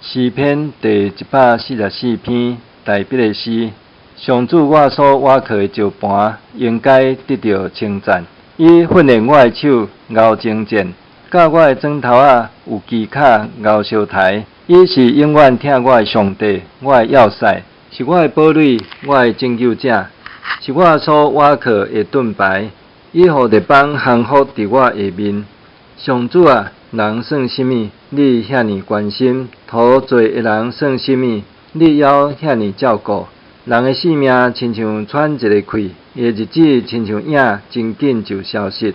詩篇第144篇，大衛的詩。上主我所倚靠的石磐，應該得著稱讚。伊訓練我的手熬征戰，教我的指頭仔有技巧熬相刣。伊是永遠疼我的上帝，我的要塞，是我的堡壘，我的拯救者，是我所倚靠的盾牌。伊予列邦降服佇我下面。上主啊，人算啥物？你遐爾關心？塗罪的人算啥物？你猶遐爾照顧？人的性命親像喘一个氣，伊的日子親像影，真緊就消失。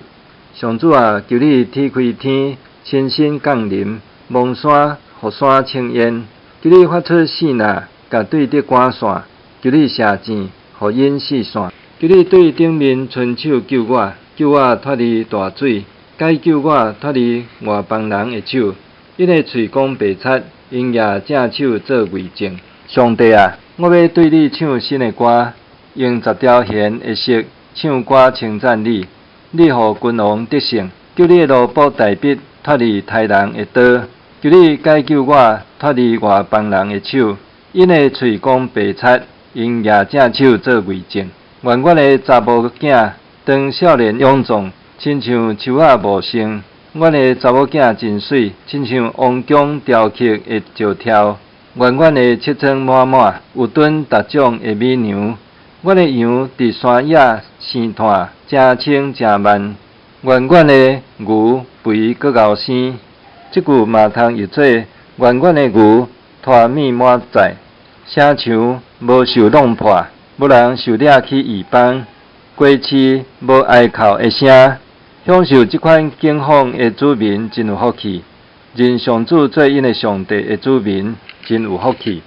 上主啊，求你鐵開天，親身降臨，蒙山，予山青煙。求你發出爍爁，共對敵趕散。求你射箭，予𪜶四散。求你對頂面伸手救我，救我脫離大水，解救我脫離外邦人的手。𪜶的喙講白賊，𪜶舉正手做偽證。上帝啊，我欲對你唱新的歌，用10條弦的瑟唱歌稱讚你。你予君王得勝，救你的奴僕大衛脫離刣人的刀，求你解救我脫離外邦人的手。𪜶的喙講白賊，𪜶舉正手做偽證。願阮的查某囝當少年勇壯，親像樹仔茂盛。阮的查某囝真媠，親像王宮雕刻的石柱。願阮的痔瘡滿滿，有頓逐種的美糧。阮的羊佇山野生湠，誠清誠慢。願阮的牛肥閣𠢕生。這句嘛通譯做：願阮的牛馱物滿載，城牆無受弄破，無人受掠去異邦，雞翅無哀哭的聲。享受這款景況的子民真有福氣，認上主做𪜶的上帝的子民真有福氣。